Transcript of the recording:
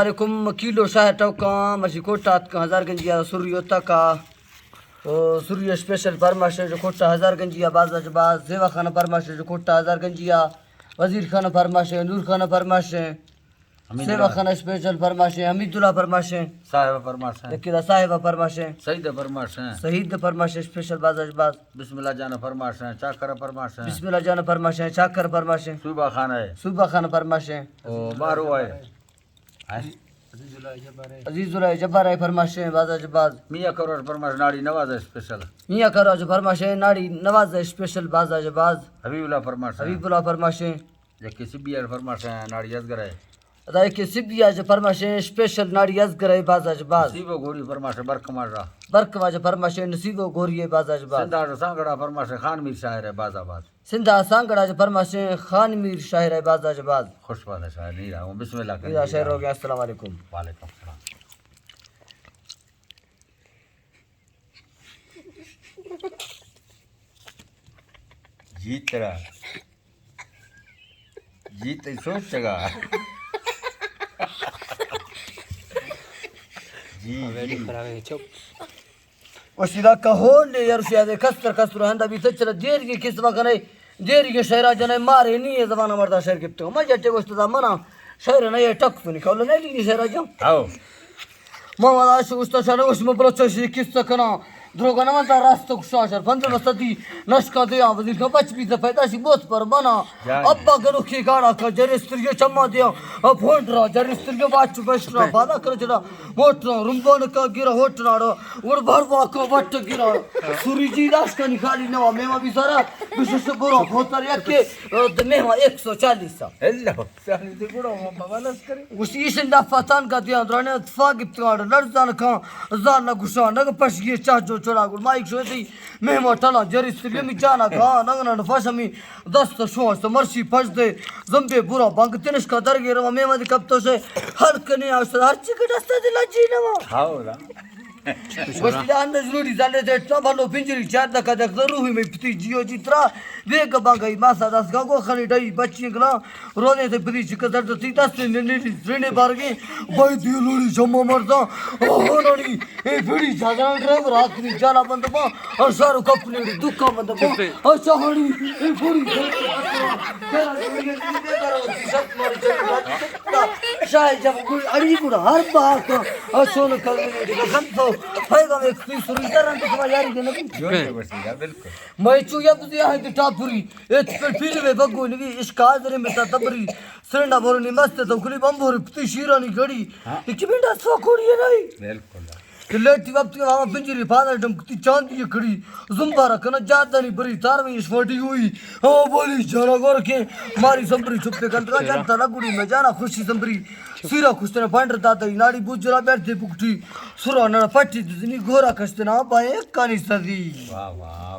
علیکم، کیلو شاہ ٹوکاں، مرچی کوٹا اتکاں، ہزار گنجی آ سری ہوتا کا۔ تو سری اسپیشل فرمائش ہے جو کوٹا ہزار گنجی آ، باز اج باز، زیوا خان فرمائش ہے جو کوٹا ہزار گنجی آ، وزیر خان فرمائش ہے، نور خان فرمائش ہے، حمید سیوا اللہ۔ خان اسپیشل فرمائش ہے، حمید اللہ فرمائش ہے۔ صاحب فرمائش ہے۔ لکھے دا صاحب فرمائش ہے۔ سعید فرمائش ہے۔ سعید فرمائش ہے، اسپیشل باز اج باز۔ بسم اللہ جان فرمائش ہے، چاکر فرمائش ہے۔ بسم اللہ جان فرمائش ہے، چاکر فرمائش ہے۔ صوبہ خان ہے۔ صوبہ خان فرمائش ہے۔ او مارو ہے۔ ہیں؟ عزیز اللہ جبار ہے۔ عزیز اللہ جبار ہے فرمائش ہے، باز اج باز۔ میاں کروڑ فرمائش ناڑی نواز ہے اسپیشل۔ میاں کروڑ فرمائش ہے، ناڑی نواز ہے اسپیشل، باز اج باز۔ حبیب اللہ فرمائش ہے۔ حبیب اللہ فرمائش ہے۔ یکے سبی آ فرمائش ہے، ناڑی ازگر ہے۔ ادا یکے سبی آ جو فرمائش ہے، اسپیشل ناڑی ازگر ہے، باز اج باز۔ نصیب و گھوڑی فرمائش ہے، برک ماڑا۔ برک واجہ فرمائش ہے، نصیب و گھوڑی ہے، باز اج باز۔ سندھ آ سانگڑا فرمائش ہے، خان میر شاعر ہے، باز آ باز۔ سندھ آ سانگڑا جو فرمائش ہے، خان میر شاعر ہے، باز اج باز۔ خوش بات ہے شاعر، نہیں رہا ہوں۔ بسم اللہ کر میرا دیجیے۔ شعر ہو گیا، السلام علیکم۔ وعلیکم السلام۔ جی ترا۔ جی تئی سوچ چگا۔ جی، جی۔ وشی دا کہول نے یار، شاید کستر کستر ہندا بیت، چلا دیر کی قسم کنے، دیر کی شعرا جنے مارے نہیں ہے زمانہ مردا شعر گپتے ہو۔ میں جٹے گوشت دا منا شعر نہیں ہے، ٹک سنی کہول نہیں لکھنی شعرا جان۔ ہاؤ۔ محمد عاشق استاد شاہ نے وش میں بلوچ شی قصہ کنا۔ دروگا نہ منتا راست کو شاہ شر پندرہ صدی نشکا دیا وزیر کا بچ بھی پیدا شی بہت پر بنا۔ جان۔ ابا گنو کی گاڑا کا جرستری چما دیا۔ اب ہونڈرا جرستری باچ بشرا بادا کر جڑا۔ موٹرا رمبان کا گرا ہوٹناڑا۔ اور بھر واکا وٹ گرا۔ سوری جی داش کا نکالی نوا میما بھی سارا۔ بشش برو بہتر یکے۔ مہما ایک سو چالیس سا۔ اللہ۔ سانی تو گڑا ہم بابا لس کرے۔ گوشتی، ایش دفعہ تان کا دیاں، درانیاں اتفاق گپتگاں، لڑزان کاں، زان نہ گوشاں، نگ پشگی چاہ جو چڑا گڑ۔ مائک شوتی، مہما ٹلا، جری سلیمی جانا کاں، نگ نہ فش ہمی دست شوش، تو مرشی پش دے، زمبے برا، بانگ تنش کا درگے روا، مہما دی کب تو شے، ہر کنے آشتر، ہر چی کے دست دی لجی نوا۔ ہاو را۔ گوشتی، دا اندر ضروری زندے دے، تو بھلو پنجری چار دکا دکھ، روحی میں پتی جیو جی ترا، وے گبا گئی ماسا دس گا گو خلی ڈئی بچی گلا، رونے تے پتی چک درد تی دس نے نیلی زرنے بارگے، بائی دی لوڑی جمع مردا، او ہونانی، اے بڑی جاگان ڈرائیور آخری جانا بند با، اور شارو کپنی دکا بند با، اور شاہانی، اے بڑی شاہ جب کوئی اڑی گڑا ہر بار تو، اور سون کل میں دیکھا سن تو، پیغام ایک پیس روی درن تو تمہاری یاری کے نبی۔ جو ہے بس، بالکل۔ میں چو یا بزی آہاں کہ ٹاپری، ات پر پھر میں بگو نبی، عشق حاضر میں تا تبری، سرنا بورنی مست تو کلی بمبور، پتی شیرانی گڑی۔ ہاں۔ ایک منٹ سو کوڑی ہے نہیں۔ بالکل۔ کہ لیٹی وقت کے بابا پنجری پادا ڈم کتی چاندی کڑی، زمبارا کنا جادانی بری، تار میں اس فٹی ہوئی۔ او بولی جانا گور کے، ماری سمبری چپے کنتگا، جانتا نہ گڑی میں جانا خوشی سمبری۔ سیرا کشتنا پانڈر دادا، ناڑی بوجرا بیٹھتے بکٹی۔ سرا نہ پٹی دزنی گورا کشتنا، بائیں کانی سدی۔ واہ، واہ، واہ۔